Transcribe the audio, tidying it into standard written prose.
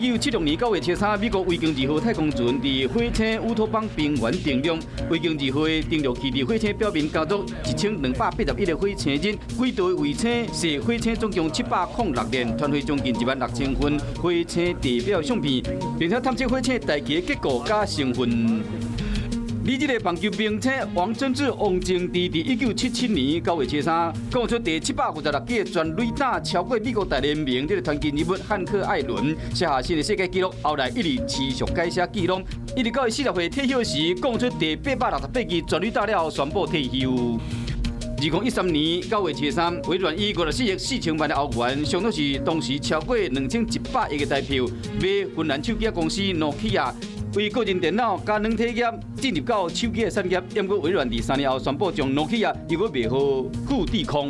1976年9月23，美國維京二號太空船佇火星烏托邦平原登陸。維京二號的登陸器佇火星表面加注1281個火星日，軌道衛星射火星總共706年，傳回將近1萬6千份火星地表相片，並且探測火星大氣的結構佮成分。你這個棒球明星王貞治、王貞治，佇1977年9月23，敲出第756支全壘打，超過美國大聯盟這個傳奇人物漢克·艾倫，寫下新的世界紀錄。後來一直持續改寫紀錄，一直到伊40歲退休時，敲出第868支全壘打了後，宣布退休。2013年9月23，微軟以54億4千萬的歐元，相當是當時超過2100億的台票，買芬蘭手機公司諾基亞。為個人電腦佮軟體業進入到手機的產業，毋過微軟佇3年後宣布將諾基亞又閣賣予富士康。